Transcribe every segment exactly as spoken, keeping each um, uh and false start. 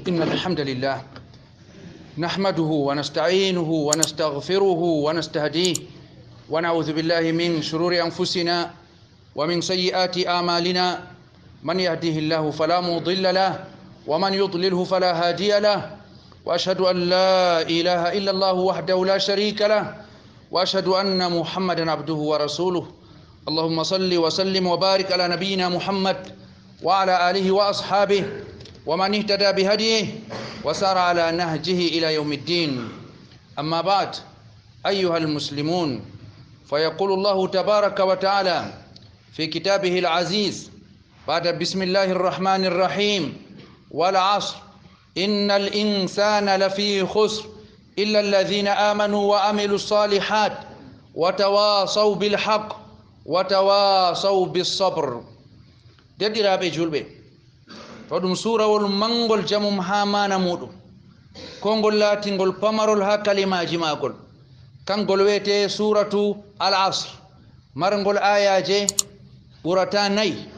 إن الحمد لله نحمده ونستعينه ونستغفره ونستهديه، ونعوذ بالله من شرور أنفسنا ومن سيئات أعمالنا. من يهده الله فلا مضل له، ومن يضلله فلا هادي له. وأشهد أن لا إله إلا الله وحده لا شريك له، وأشهد أن محمدا عبده ورسوله. اللهم صل وسلم وبارك على نبينا محمد وعلى آله وأصحابه ومن اهتدى بهديه وسار على نهجه إلى يوم الدين. أما بعد، أيها المسلمون، فيقول الله تبارك وتعالى في كتابه العزيز بعد بسم الله الرحمن الرحيم: والعصر، إن الإنسان لفي خسر، إلا الذين آمنوا وعملوا الصالحات وتواصوا بالحق وتواصوا بالصبر. Deɗɗiraaɓe juulɓe, to ɗum suurawol manngol jamum haa maana muuɗum, ko ngol laatingol pamarol haa kalimaaji maagol. Kangol wiyetee suuratu Al Asr, marngol aayaaje ɓurata nayi.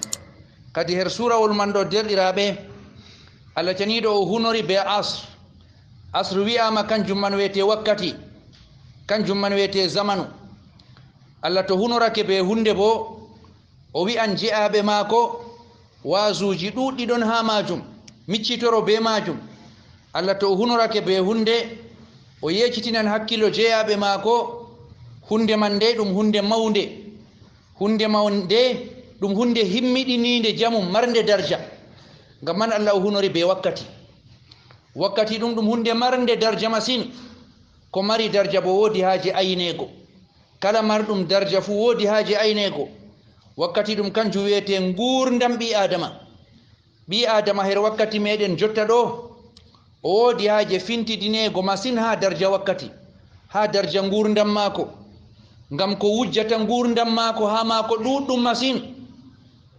Kadi her suurawol man ɗo, deerɗiraaɓe, Allah ceniiɗo o hunori bee asr. Asr wi'aama kanjum man wiyetee wakkati, kanjum man wiyetee zamanu. Allah to hunorake bee huunde boo, o wi'an je'aaɓe maako, waazuuji ɗuuɗɗi ɗon haa maajum, miccitoro bee maajum. Allah to o hunorake bee huunde, o yeecitinan hakkilo jeeyaaɓe maako, huunde man nde ɗum huunde mawnde. Huunde mawnde, ɗum huunde himmiɗiniinde jamum, marnde darja. Ngam man Allah o hunori bee wakkati. Wakkati ɗum, ɗum huunde marnde darja masin. Ko mari darja boo woodi haaje ayneego. Kala marɗum darja fuu woodi haaje ayneego. Wakkati ɗum kanjum wi'etee nguurndam ɓii-aadama. Ɓii-aadama her wakkati meeɗen jotta ɗo, o woodi haaje fintidineego masin haa darja wakkati, haa darja nguurndam maako. Ngam ko wujjata nguurndam maako haa maako ɗuuɗɗum masin.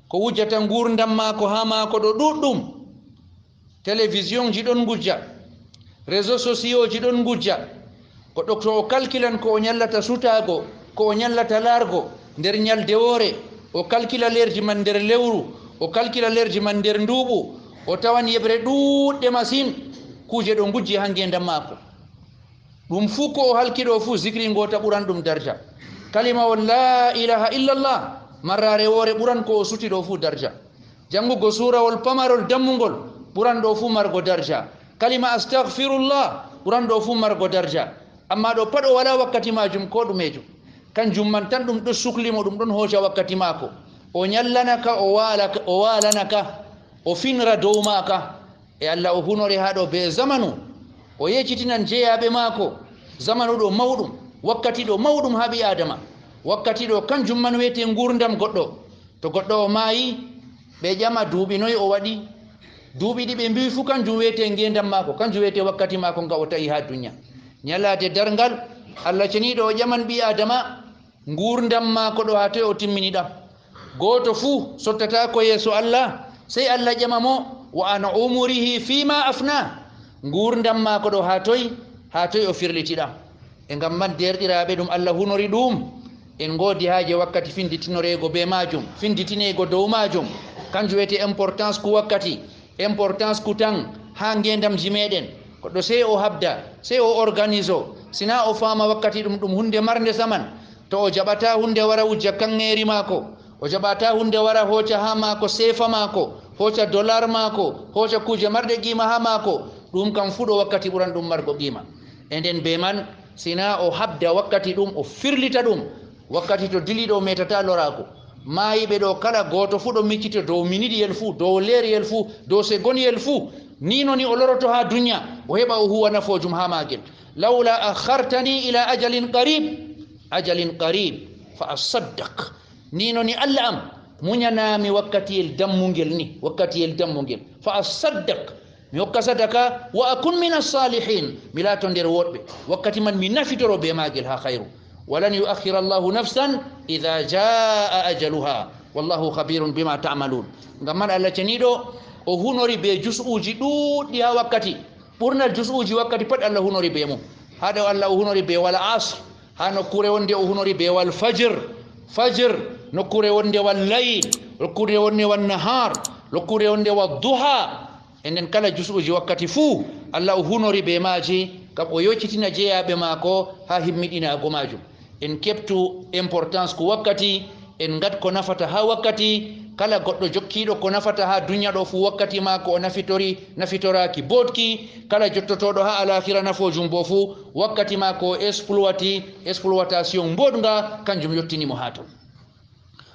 Ko wujjata nguurndam maako haa maako ɗo ɗuuɗɗum. Televisionji ɗon ngujja, réseaux sociauxji ɗon ngujja. Goɗɗo to o kalkilan ko o nyallata sutaago, ko o nyallata laargo nder nyalde woore, o kalkila leerji man nder lewru, o kalkila leerji man nder nduuɓu, o tawan yeɓre ɗuuɗɗe masin, kuuje ɗo ngujji haa ngeendam maako. Ɗum fuu ko o halki ɗo fuu, zikri ngoota ɓuran ɗum darja. Kalimawol laa ilaaha illallah, marraare woore ɓuran ko o suti ɗo fuu darja. Janngugo suurawol pamarol dammungol ɓuran ɗo fuu margo darja. Kalima astagfirullah ɓuran ɗo fuu margo darja. Ammaa ɗo pat o walaa wakkati maajum koo ɗumeejum. Kanjum man tan ɗum ɗon sukli mo, ɗum ɗon hooca wakkati maako. O nyallana ka, o waala ka, o waalana ka, o finra dow maaka. E Allah o hunori haa ɗo bee zamanu. O yeecitinan jeyaaɓe maako. Zamanu ɗo mawɗum, wakkati ɗo mawɗum haa ɓii-aadama. Wakkati ɗo kanjum man wiyetee nguurndam goɗɗo. To goɗɗo o maayi, ɓe ƴama duuɓi noy o waɗi. Duuɓi ɗi ɓe mbi'i fuu kanjum wiyetee ngeendam maako, kanjum wiyetee wakkati maako nga o ta'i haa dunya. Nyalaade darngal, Allah ceniiɗo o ƴaman ɓii-aadama, nguurndam maako ɗo haa toy o timmini ɗam. Gooto fuu sottataako yeeso Allah, sey Allah ƴama mo, wa an umurihi fima afna. Nguurndam maako ɗo haa toy, haa toy o firliti ɗam. E ngam man, deerɗiraaɓe, ɗum Allah hunori ɗum, en ngoodi haaje wakkati finditinoreego bee maajum, finditineego dow maajum. Kanjum wiyetee importance ku wakkati, importance ku tan haa ngeendamji meeɗen. Goɗɗo sey o habda, sey o organise, sinaa o faama wakkati ɗum, ɗum huunde marnde saman. To o jaɓataa huunde wara wujja kaŋŋeeri maako, o jaɓataa huunde wara hooca haa maako seefa maako, hooca dollar maako, hooca kuuje marɗe qiima haa maako, ɗum kam fuu ɗo wakkati ɓuran ɗum margo qiima. E nden bee man, sinaa o habda wakkati ɗum, o firlita ɗum, wakkati to diliiɗo o meetataa loraago. Maayiiɓe ɗo kala gooto fuu ɗo miccito dow minidiyel fuu, dow leeriyel fuu, dow segonyel fuu. Nii noni o loroto haa dunya, o heɓa o huuwa nafoojum haa maagel. Lawla akhartani ila ajalin qarib, ajalin qarib, fa asaddaq. Nii noni Allah am, munyanaami wakkatiyel dammungel ni, wakkatiyel dammungel. Fa asaddaq, mi hokka sadaka, wa akun min as-salihin, mi laato nder woɗɓe. Wakkati man mi nafitoro bee maagel haa khayru. Walan yu'akhkhira Allahu nafsan idha jaa ajaluha. Wallahu khabirun bima ta'malun. Ngam man Allah ceniiɗo o hunori bee jus'uuji ɗuuɗɗi haa wakkati. Ɓurnal jus'uuji wakkati pat Allah hunori bee mum. Haa ɗo Allah o hunori bee wal asr, haa nokkuure wonde o hunori bee wal fajr. Fajr, nokkuure wonde wal layl, nokkuure wonde wal nahar, nokkuure wonde wal duha. E nden kala jusuuji wakkati fuu, Allah o hunori bee maaji, ngam o yoccitina jeyaaɓe maako haa himmiɗinaago maajum. En keɓtu importance ko wakkati, en ngad ko nafata haa wakkati. Kala goɗɗo jokkiiɗo ko nafata haa dunya ɗo fuu, wakkati maako o nafitori, nafitoraaki booɗki. Kala jottotooɗo haa alaahira nafoojum boo fuu, wakkati maako o exploiti, exploitation mbooɗnga, kanjum yottini mo haa ton.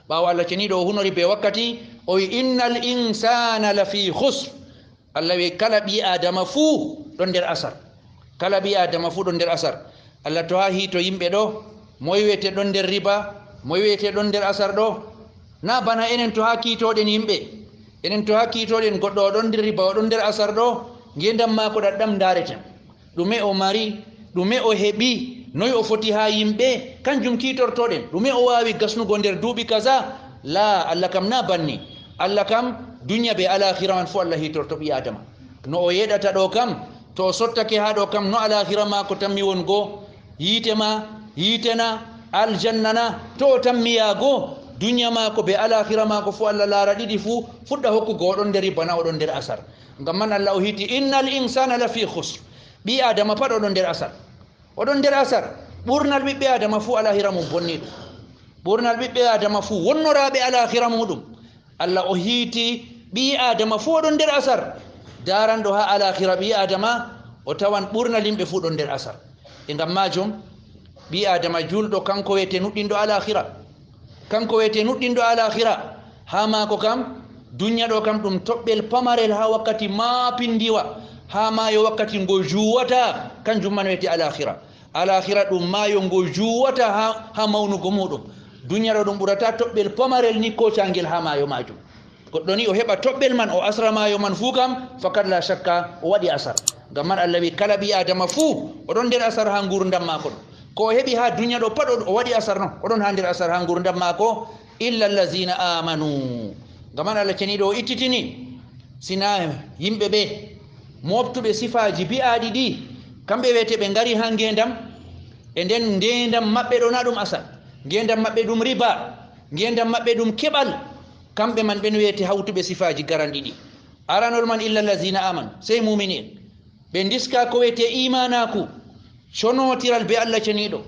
Ɓaawo Allah ceniiɗo o hunori bee wakkati, o wi, "Innal insaana lafii khusr." Allah wi, "Kala ɓii Aadama fuu ɗon nder asar." Kala ɓii Aadama fuu ɗon nder asar. Allah to haa hiito yimɓe ɗo, moy wiyete ɗon nder riba, moy wiyete ɗon nder asar ɗo? Naa bana enen to haa kiitooɗen yimɓe. Enen to haa kiitooɗen goɗɗo o ɗon nder riba, o ɗon nder asar ɗo, ngeendam maako ɗaɗɗam ndaareten. Ɗume o mari, ɗume o heɓi, noy o foti haa yimɓe, kanjum kiitortoɗen. Ɗume o waawi gasnugo nder duuɓi kaza? Laa, Allah kam naa banni. Allah kam, dunya bee alaahira man fuu Allah hiitorto ɓii Aadama. No o yeɗata ɗo kam, to o sottake haa ɗo kam, no alaahira maako tammi wongo? Yiite ma, yiite na, aljanna na, to o tammi yaago, dunya maako bee alaahira maako fuu Allah laara ɗiɗi fuu, fuɗɗa hokkugo o ɗon nder bana o ɗon nder asar. Ngam man Allah o hiiti, "Innal insaana lafii khusr." Ɓii Aadama pat o ɗon nder asar. O ɗon nder asar. Ɓurnal ɓiɓɓe Aadama fuu alaahira mum bonni ɗum. Ɓurnal ɓiɓɓe Aadama fuu wonnoraaɓe alaahira muuɗum. Allah o hiiti ɓii Aadama fuu o ɗon nder asar. Daaranɗo haa alaahira ɓii Aadama, o tawan ɓurnal yimɓe fuu ɗon nder asar. E ngam maajum, ɓii Aadama juulɗo, kanko wiyete nuɗɗinɗo alaahira. Kanko wiyete nuɗɗinɗo alaahira. Haa maako kam, dunya ɗo kam ɗum toɓɓel pamarel haa wakkati maapindiwa, haa maayo wakkati ngo juuwata, kanjum man wiyete alaahira. Alaahira ɗum maayo ngo juuwata haa, haa mawnugo muuɗum. Dunya ɗo ɗum ɓurata toɓɓel pamarel ni koocaangel haa maayo maajum. Goɗɗo ni o heɓa toɓɓel man, o asra maayo man fuu kam, fakat laa shakka o waɗi asar. Ngam man Allah wi, kala ɓii Aadama fuu o ɗon nder asar haa nguurndam maako ɗo. Ko o heɓi haa dunya ɗo pat o, o waɗi asar non, o ɗon haa nder asar haa nguurndam maako, illa allazina aamanu. Ngam man Allah ceniiɗo o ittitini, sina yimɓe ɓe mooɓtuɓe sifaaji bi'aaɗi ɗi, kamɓe wiyete ɓe ngari haa ngeendam, e nden ngeendam maɓɓe ɗo naa ɗum asar, ngeendam maɓɓe ɗum riba, ngeendam maɓɓe ɗum keɓal, kamɓe man ɓen wiyete hawtuɓe sifaaji garanɗi ɗi. Aranol man illa allazina aamanu, sey muumini'en. Ɓe ndiska ko wiyete iimaanaaku, conootiral bee Allah ceniiɗo.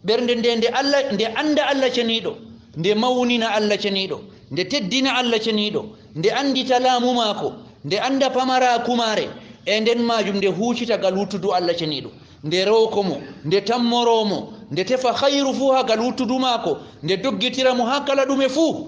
Ɓernde nde, nde Allah, nde annda Allah ceniiɗo, nde mawnina Allah ceniiɗo, nde teddina Allah ceniiɗo, nde anndita laamu maako, nde annda pamaraaku maare, e nden maajum nde huucita gal wuttudu Allah ceniiɗo, nde rowko mo, nde tammoro mo, nde tefa hayru fuu haa gal wuttudu maako, nde doggitira mo haa kala ɗume fuu.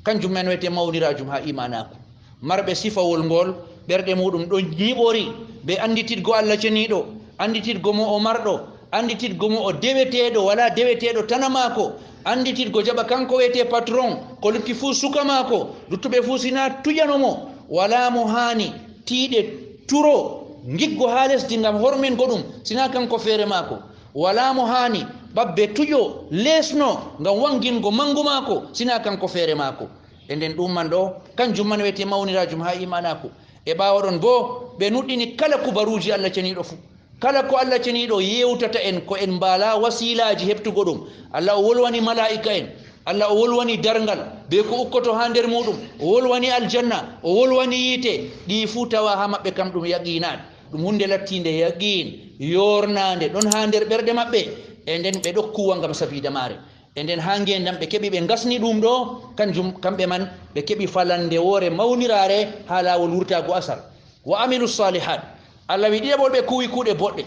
Kanjum man wiyete mawniraajum haa iimaanaaku. Marɓe sifawol ngol, ɓerɗe muuɗum ɗon nyiɓori bee anndititgo Allah ceniiɗo, anndititgo mo o marɗo, anndititgo mo o deweteeɗo, walaa deweteeɗo tana maako, anndititgo jaɓa kanko wiyete patron, ko lutti fuu suka maako, luttuɓe fuu sina tuƴano mo, walaa mo haani tiiɗe turo ngiggo haa lesdi ngam hormengo ɗum, sina kanko feere maako, walaa mo haani ɓabbe tuƴo leesno ngam waŋgingo maŋngu maako, sina kanko feere maako. E nden ɗum man ɗo, kanjum man wiyete mawniraajum haa iimaanaaku. E ɓaawo ɗon boo, ɓe nuɗɗini kala kubaruuji Allah ceniiɗo fuu. Kala ko Allah ceniiɗo yeewtata en, ko en mbaalaa wasiilaaji heɓtugo ɗum. Allah o wolwani malaa'ika'en, Allah o wolwani darngal, bee ko ukkoto haa nder muuɗum, o wolwani aljanna, o wolwani yiite, ɗi fuu tawa haa maɓɓe kam ɗum yaqiinaaɗe. Ɗum huunde lattiinde yaqiin, yoornaande, ɗon haa nder ɓerɗe maɓɓe, e nden ɓe ɗo kuuwa ngam sabiida maare. E nden haa ngeendam ɓe keɓi ɓe ngasni ɗum ɗo, kanjum, kamɓe man ɓe keɓi falande woore mawniraare haa laawol wurtaago asar. Wa amilu salihat. Allah wi ɗiɗaɓol ɓe kuuwi kuuɗe boɗɗe.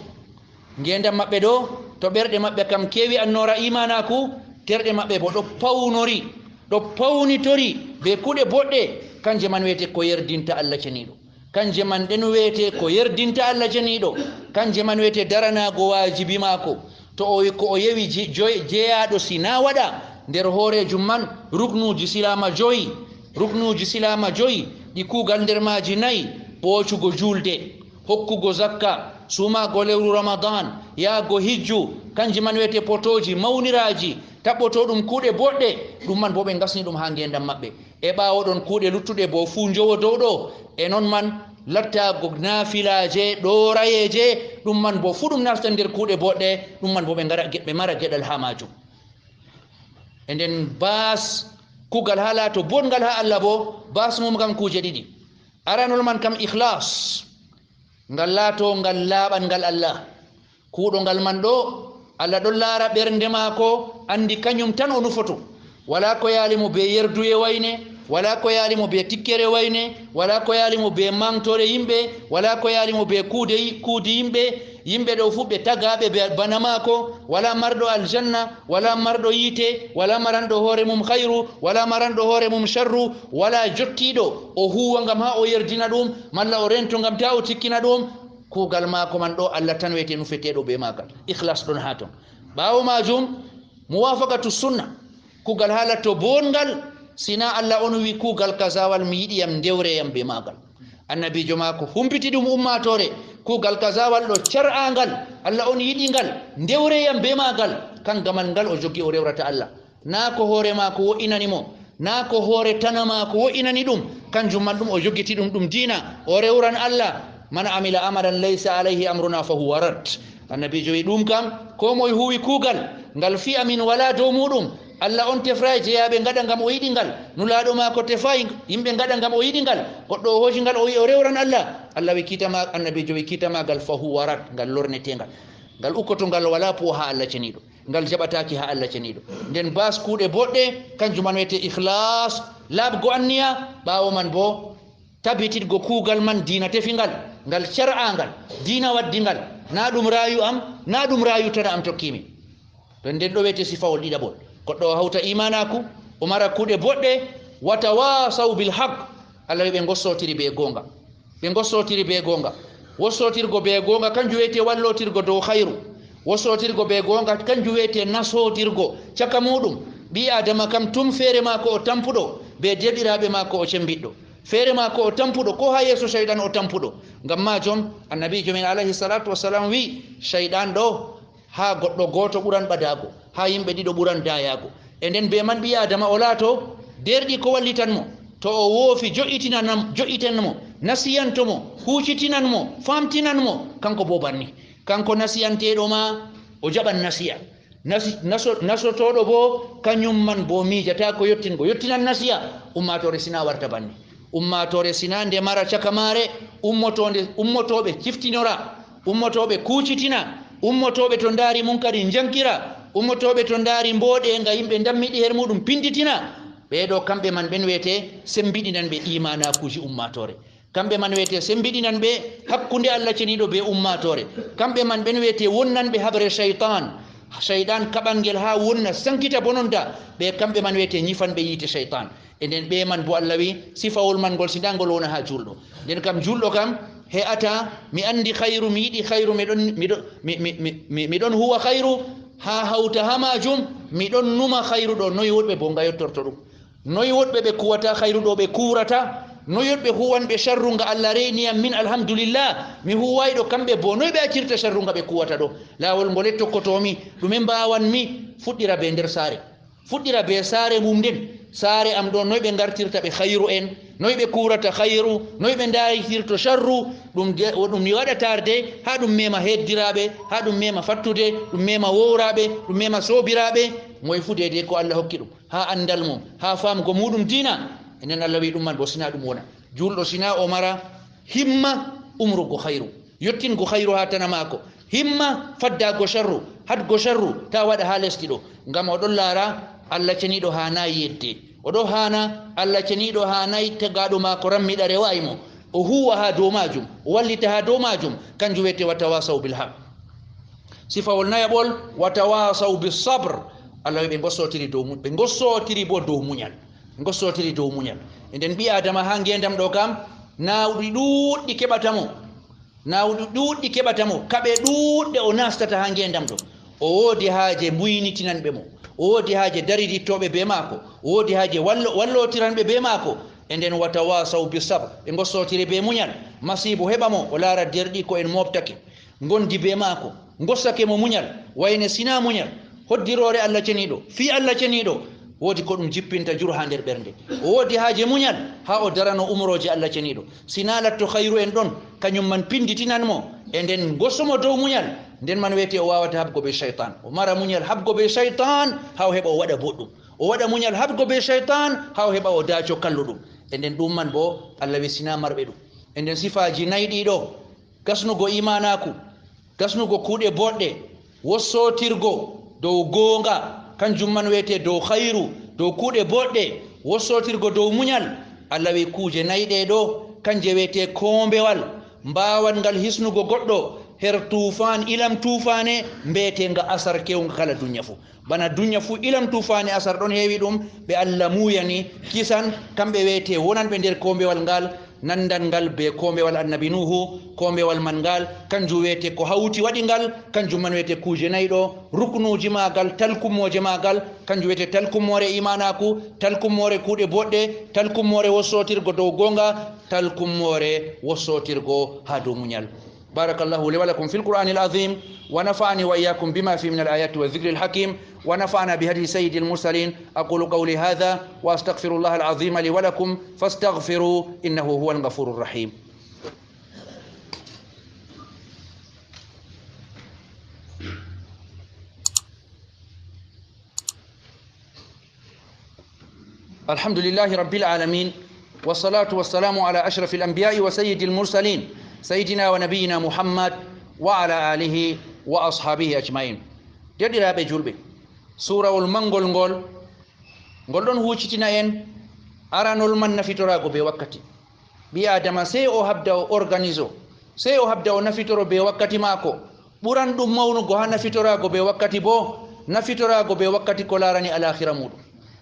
Ngeendam maɓɓe ɗo, to ɓerɗe maɓɓe kam keewi annoora iimaanaaku, terɗe maɓɓe boo ɗo pawnori, ɗo pawnitori bee kuuɗe boɗɗe, kanje man wiyete ko yerdinta Allah ceniiɗo. Kanje man ɗen wiyete ko yerdinta Allah ceniiɗo. Kanje man wiyete daranaago waajibi maako. To o wi ko o yewi je-, joy-, jeyaaɗo si na waɗa nder hooreejum man ruknuuji silaama joyi, ruknuuji silaama joyi, ɗi kuugal nder maaji nayi, ɓoocugo juulde, hokkugo zakka, suumaago lewru Ramadan, yahgo hijju, kanji man wiyete potooji mawniraaji, taɓɓotoo ɗum kuuɗe boɗɗe, ɗum man boo ɓe ngasni ɗum haa ngeendam maɓɓe. E ɓaawo ɗon kuuɗe luttuɗe boo fuu njowo dow ɗo, e non man lattaago naafilaaje, ɗoorayeeje, ɗum man boo fuu ɗum nasta nder kuuɗe boɗɗe, ɗum man boo ɓe ngara, ɓe mara geɗal haa maajum. E nden baas kuugal haa laato boɗngal haa Allah boo, baas mum kam kuuje ɗiɗi. Aranol man kam ikhlas, ngal laato ngal laaɓan ngal Allah. Kuuɗo ngal man ɗo, Allah ɗon laara ɓernde maako, anndi kanyum tan o nufoto. Walaa ko yaali mo bee yerduye wayne, walaa ko yaali mo bee tikkere wayne, walaa ko yaali mo bee maŋgtoore yimɓe, walaa ko yaali mo bee kuude yi-, kuudi yimɓe. Yimɓe ɗo fuu ɓe tagaaɓe be-, bana maako, walaa marɗo aljanna, walaa marɗo yiite, walaa maranɗo hoore mum khayru, walaa maranɗo hoore mum sharru, walaa jottiiɗo o huuwa ngam haa o yerdina ɗum, malla o reento ngam taa o tikkina ɗum. Kuugal maako man ɗo, Allah tan wiyete nufeteeɗo bee maagal. Ikhlas ɗon haa ton. Ɓaawo maajum, muwaafaqatu sunna. Kuugal haa latto booɗngal, sina Allah on wi kuugal kazawal mi yiɗi yam, ndewre yam bee maagal. Annabiijo maako humpiti ɗum ummaatoore, kuugal kazawal ɗo car'aangal, Allah on yiɗi ngal, ndewre yam bee maagal. Kan gamal ngal o joggi o rewrata Allah. Naa ko hoore maako wo'inani mo, naa ko hoore tana maako wo'inani ɗum, kanjum man ɗum o joggiti ɗum, ɗum diina, o rewran Allah. "Man amila amalan laysa alayhi amruna fa huwa rad." Annabiijo wi ɗum kam, koo moye huuwi kuugal ngal fii amin walaa dow muuɗum, Allah on tefraay jeyaaɓe ngaɗa ngam o yiɗi ngal, nulaaɗo maako tefaay yimɓe ngaɗa ngam o yiɗi ngal, goɗɗo o hooci ngal o wi o rewran Allah, Allah wi kiita ma, annabiijo wi kiita maagal fa huwa rad, ngal lorneteengal. Ngal ukkoto ngal walaa puwa haa Allah ceniiɗo. Ngal jaɓataaki haa Allah ceniiɗo. Nden bas kuuɗe boɗɗe, kanjum man wiyetee ikhlas, laaɓgo anniya, ɓaawo man boo tabititgo kuugal man diina tefi ngal, ngal car'aangal, diina waddi ngal, naa ɗum raayu am, naa ɗum raayu tana am tokki mi. To nden ɗo wiyetee sifawol ɗiɗaɓol. Goɗɗo o hawta iimaanaaku, o mara kuuɗe boɗɗe, wa tawasaw bil haq. Allah wi ɓe ngossootiri bee goonga. Ɓe ngossootiri bee goonga. Wossootirgo bee goonga, kanjum wiyetee wallootirgo dow khayru. Wossootirgo bee goonga, kanjum wiyetee nasootirgo caka muuɗum. Ɓii Aadama kam tum feere maako o tampuɗo, bee deerɗiraaɓe maako o cembiɗɗo. Feere maako o tampuɗo, koo haa yeeso Ceyɗan o tampuɗo. Ngam maajum, Annabiijo men alayhi salaatu wassalam wi'i, Ceyɗan ɗo, haa goɗɗo gooto ɓuran ɓadaago, haa yimɓe ɗiɗo ɓuran daayaago. E nden bee man ɓii Aadama o laato deerɗiiko wallitan mo. To o woofi, jo'itinanam-, jo'itan mo, nasiyanto mo, huucitinan mo, faamtinan mo, kanko boo banni. Kanko nasiyanteeɗo ma, o jaɓan nasiya. Nasi-, naso-, nasotooɗo boo, kanyum man boo miijataako yottingo, yottinan nasiya. Ummaatoore sina warta banni. Ummaatoore sina nde mara caka maare, ummotoonde, ummotooɓe ciftinora, ummotooɓe kuucitina, ummotooɓe to ndaari munkari njankira, ummotooɓe to ndaari mbooɗeeŋga yimɓe ndammiɗi her muuɗum pinditina. Ɓee ɗo kamɓe man ɓen wiyetee sembiɗinanɓe iimaanaakuuji ummaatoore. Kamɓe man wiyetee sembiɗinanɓe hakkunde Allah ceniiɗo bee ummaatoore. Kamɓe man ɓen wiyetee wonnanɓe haɓre Ceyɗan. Ceyɗan kaɓan ngel haa wonna sankita bononta. Ɓe kamɓe man wiyetee nyifanɓe yiite Ceyɗan. E nden ɓe man boo Allah wi sifawol man ngol sina ngol wona haa juulɗo. Nden kam juulɗo kam he'ata, mi anndi khayru, mi yiɗi khayru, mi ɗon, mi ɗon, mi, mi, mi, mi, mi ɗon huwa khayru, haa hawta haa maajum, mi ɗon numa khayru ɗo, noy woɗɓe boo nga yottorto ɗum? Noy woɗɓe ɓe kuwata khayru ɗo ɓe kuwrata? Noy woɗɓe huwanɓe sharru nga Allah reyni yam min, alhamdulillah, mi huwaay ɗo kamɓe boo, noy ɓe accirta sharru nga ɓe kuwata ɗo? Laawol ngole tokkotoomi, ɗume mbaawanmi? Fuɗɗira bee nder saare. Fuɗɗira bee saare mum nden. Saare am ɗo, noy ɓe ngartirta ɓe khayru en? Noy ɓe kuwrata khayru? Noy ɓe ndaayitirto sharru? Ɗum de, o ɗum mi waɗa tarde, haa ɗum mema heeddiraaɓe, haa ɗum mema fattude, ɗum mema wowraaɓe, ɗum mema soobiraaɓe. Moy fuu deydey ko Allah hokki ɗum, haa anndal mum, haa faamgo muuɗum diina. Enen Allah wi'i ɗum man boo sina ɗum wona. Juulɗo sina o mara himma umrugo khayru. Yottingo khayru haa tana maako. Himma faddaago sharru, haɗgo sharru, taa waɗa haa lesdi ɗo. Ngam o ɗon laara Allah ceniiɗo haanaay yedde. O ɗon haana Allah ceniiɗo haanaay tagaaɗo maako rammiɗa rewaay mo. O huuwa haa dow maajum, o wallita haa dow maajum. Kanjum wiyetee wa tawasaw bil haq. Sifawol nayaɓol, wa tawasaw bis sabr. Allah wi'i ɓe ngossootiri dow mu-, ɓe ngossootiri boo dow munyal. Ɓe ngossootiri dow munyal. E nden ɓii Aadama haa ngeendam ɗo kam, naawɗi ɗuuɗɗi keɓata mo. Naawɗi ɗuuɗɗi keɓata mo, kaɓe ɗuuɗɗe o naastata haa ngeendam ɗo. O woodi haaje muynitinanɓe mo, o woodi haaje daririttooɓe bee maako, o woodi haaje wallo-, wallootiranɓe bee maako. E nden, wa tawasaw bi sabr, ɓe ngossootiri bee munyal. Masiibo heɓa mo, o laara deerɗiiko en mooɓtake, ngondi bee maako, ngossake mo munyal, wayne sina munyal. Hoddiroore Allah ceniiɗo, fii Allah ceniiɗo, woodi ko ɗum jippinta jur haa nder ɓernde. O woodi haaje munyal haa o darano umrooje Allah ceniiɗo. Sina latto khayru en ɗon, kanyum man pinditinan mo, e nden ngoso mo dow munyal. Nden man wiyete o waawata haɓgo bee Shaytan. O mara munyal haɓgo bee Shaytan haa o heɓa o waɗa boɗɗum. O waɗa munyal haɓgo bee Shaytan haa o heɓa o daaco kalluɗum. E nden ɗum man bo, Allah wi sinaa marɓe ɗum. E nden sifaaji nayi ɗiɗo, gasnugo imaanaaku, gasnugo kuuɗe boɗɗe, wossootirgo dow goonga, kanjum man wiyetee dow khayru, dow kuuɗe boɗɗe, wossootirgo dow munyal. Allah wi kuuje nayi ɗee ɗo, kanje wiyetee koombewal, mbaawanngal hisnugo goɗɗo her tuufaan, ilam tuufaane, mbiyeteenga asar kewnga kala dunya fuu. Bana dunya fuu ilam tuufaane asar ɗon heewi ɗum, ɓe Allah muuyani kisan, kamɓe wiyetee wonanɓe nder koombewal ngal, nandangal bee koombewal Annabi Nuuhu, koombewal man ngal, kanjum wiyetee ko hawti waɗi ngal, kanjum man wiyetee kuuje nayi ɗo, ruknuuji maagal, talkummooje maagal, kanjum wiyetee talkummoore imaanaaku, talkummoore kuuɗe boɗɗe, talkummoore wossootirgo dow goonga, talkummoore wossootirgo haa dow munyal. بارك الله لي ولكم في القرآن العظيم، ونفعني وإياكم بما فيه من الآيات والذكر الحكيم، ونفعنا بهدي سيد المرسلين. أقول قولي هذا وأستغفر الله العظيم لي ولكم، فاستغفروا إنه هو الغفور الرحيم. الحمد لله رب العالمين، والصلاة والسلام على أشرف الأنبياء وسيد المرسلين، سيدنا ونبينا محمد وعلى آله وأصحابه أجمعين. Deerɗiraaɓe juulɓe, suurawol manngol ngol, ngol ɗon huucitina en aranol man nafitoraago bee wakkati. Ɓii-Aadama sey o haɓda o organiso, sey o haɓda o nafitoro bee wakkati maako. Ɓuran ɗum mawnugo haa nafitoraago bee wakkati boo, nafitoraago bee wakkati ko laarani alaahira muuɗum.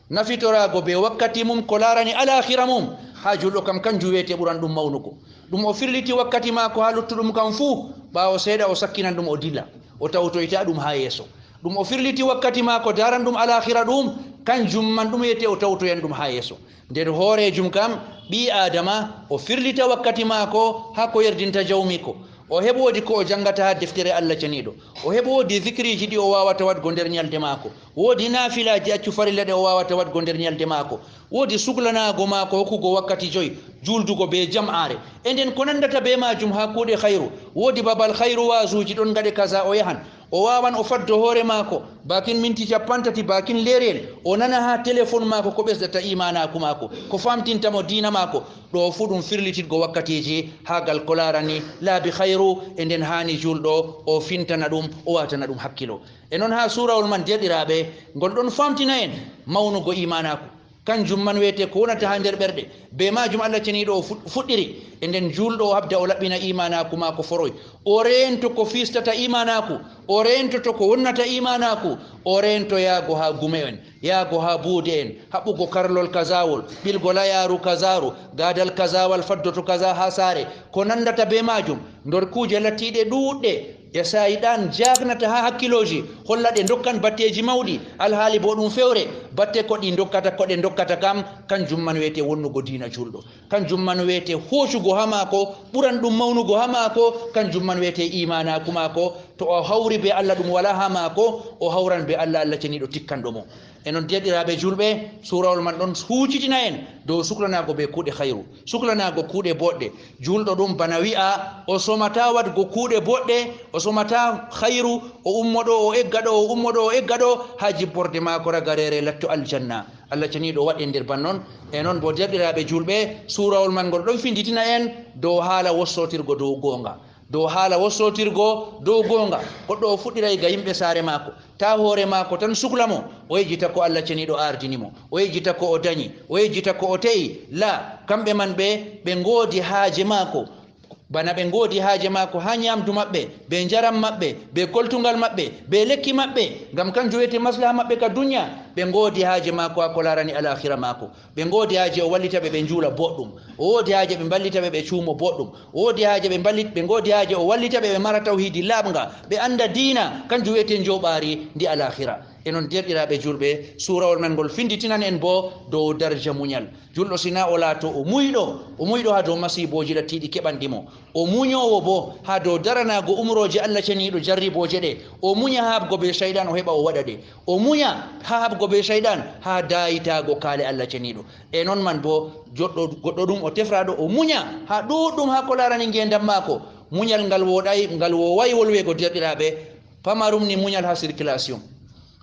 Nafitoraago bee wakkati mum ko laarani alaahira mum, haa juulɗo kam, kanjum wiyetee ɓuran ɗum mawnugo. Ɗum o firliti wakkati maako haa luttuɗum kam fuu, ɓaawo seeɗa o sakkinan ɗum o dilla, o tawtoytaa ɗum haa yeeso. Ɗum o firliti wakkati maako daaran ɗum alaahira ɗum, kanjum man ɗum wiyetee o tawtoyan ɗum haa yeeso. Nden hooreejum kam, ɓii-Aadama, o firlita wakkati maako haa ko yerdinta Jawmiiko. O heɓa woodi ko o janngata haa deftere Allah ceniiɗo. O heɓa woodi zikriiji ɗi o waawata waɗgo nder nyalde maako. Woodi naafilaaji accu farilla ɗe o waawata waɗgo nder nyalde maako. Woodi suklanaago maako hokkugo wakkati joy, juuldugo bee jam'aare. E nden ko nandata bee maajum haa kuuɗe khayru. Woodi babal khayru, waazuuji ɗon ngaɗe kaza, o yahan. O waawan o faddo hoore maako, baakin minti cappanɗe tati, baakin leeriyel, o nana haa telefon maako ko ɓesdata iimaanaaku maako, ko faamtinta mo diina maako. Ɗo fuu ɗum firlititgo wakkatiiji haa gal ko laarani laabi khayru, e nden haani juulɗo o fintana ɗum, o waatana ɗum hakkilo. E non haa suurawol man, deerɗiraaɓe, ngol ɗon faamtina en mawnugo iimaanaaku. Kanjum man wiyetee ko wonata haa nder ɓerɗe. Bee maajum Allah ceniiɗo o fuɗ-, fuɗɗiri. E nden juulɗo o haɓda o laɓɓina iimaanaaku maako foroy. O reento ko fiistata iimaanaaku. O reentoto ko wonnata iimaanaaku. O reento yaago haa gume'en, yaago haa buude'en, haɓɓugo karlol kazaawol, ɓilgo layaaru kazaaru, gaadal kazaawal faddoto kaza haa saare. Ko nandata bee maajum, nder kuuje lattiiɗe ɗuuɗɗe. E saa'i ɗan jaagnata haa hakkilooji, holla ɗe ndokkan batteeji mawɗi, alhaali boo ɗum fewre, batte ko ɗi ndokkata, ko ɗe ndokkata kam, kanjum man wiyetee wonnugo diina juulɗo. Kanjum man wiyetee hoocugo haa maako, ɓuran ɗum mawnugo haa maako, kanjum man wiyetee iimaanaaku maako. To o hawri bee Allah, ɗum walaa haa maako, o hawran bee Allah, Allah ceniiɗo tikkanɗo mo. E non, deerɗiraaɓe juulɓe, suurawol man ɗon huucitina en dow suklanaago bee kuuɗe khayru, suklanaago kuuɗe boɗɗe. Juulɗo ɗum bana wi'a o somataa waɗgo kuuɗe boɗɗe, o somataa khayru, o ummo ɗo, o egga ɗo, o ummo ɗo, o egga ɗo, haa jipporde maako ragareere latto aljanna. Allah ceniiɗo waɗ en nder bannon. E non boo, deerɗiraaɓe juulɓe, suurawol man ngol ɗon finditina en dow haala wossootirgo dow goonga. Dow haala wossootirgo dow goonga. Goɗɗo o fuɗɗiray ga yimɓe saare maako. Taa hoore maako tan sukla mo, o yejjita ko Allah ceniiɗo aardini mo, o yejjita ko o danyi, o yejjita ko o te'i. Laa, kamɓe man ɓe, ɓe ngoodi haaje maako. Bana ɓe ngoodi haaje maako haa nyaamdu maɓɓe, bee njaram maɓɓe, bee koltuŋgal maɓɓe, bee lekki maɓɓe, ngam kanjum wiyetee maslaha maɓɓe ka dunya, ɓe ngoodi haaje maako haa ko laarani alaahira maako. Ɓe ngoodi haaje o wallita ɓe, ɓe njuula boɗɗum. O woodi haaje ɓe mballita ɓe, ɓe cuumo boɗɗum. O woodi haaje ɓe mballit-, ɓe ngoodi haaje o wallita ɓe, ɓe mara tawhiidi laaɓŋga, ɓe annda diina, kanjum wiyetee njooɓaari ndi alaahira. E non, deerɗiraaɓe juulɓe, suurawol man ngol finditinan en boo dow darja munyal. Juulɗo, si naa o laato o muuyɗo, o muuyɗo haa dow masiibooji lattiiɗi keɓanɗi mo. O munyoowo boo haa dow daranaago umrooje Allah ceniiɗo jarribooje ɗe. O munya haa haɓgo bee Cayɗan, o heɓa o waɗa ɗe. O munya haa haɓgo bee Cayɗan, haa daayitaago kaale Allah ceniiɗo. E non man boo, joɗɗo-, goɗɗo ɗum o tefraaɗo, o munya haa ɗuuɗɗum haa ko laarani ngeendam maako. Munyal ngal wooɗaay, ngal woowaay wolweego, deerɗiraaɓe. Pamarum ni munyal haa circulation.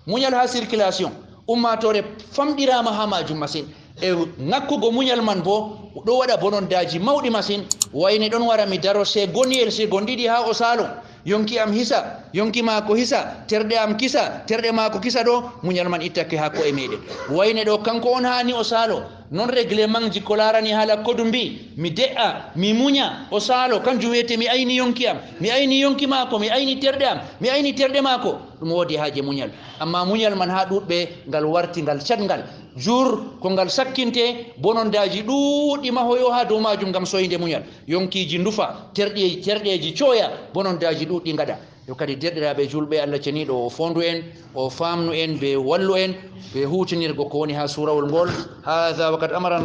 Munyal haa circulation. Ummaatoore famɗiraama haa maajum masin. E ŋakkugo muñal man boo ɗo waɗa bonondaaji mawɗi masin. Wayne ɗon wara mi daro segoniyel, segon ɗiɗi haa o saalo. Yonki am hisa, yonki maako hisa, terɗe am kisa, terɗe maako kisa ɗo, muñal man ittake haa ko'e meɗen. Wayne ɗo kanko on haani o saalo. Non reglementji ko laarani haala kodu mbi, mi de'a, mi muña, o saalo, kanjum wiyete mi ayni yonki am, mi ayni yonki maako, mi ayni terɗe am, mi ayni terɗe maako. Ɗum woodi haaje muñal. Amma muñal man haa ɗuuɗɓe ngal warti ngal caɗngal. Jur ko ngal sakkinte, bonondaaji ɗuuɗɗi mahoyo haa dow maajum ngam soyde muñal. Yonkiiji ndufa, terɗe-, terɗeeji cooya, bonondaaji ɗuuɗɗi ngaɗa. Yo kadi, deerɗiraaɓe juulɓe, Allah ceniiɗo o foondu en, o faamnu en, be wallu en, be huutinirgo ko woni haa suurawol ngol. Haadha wa qad amara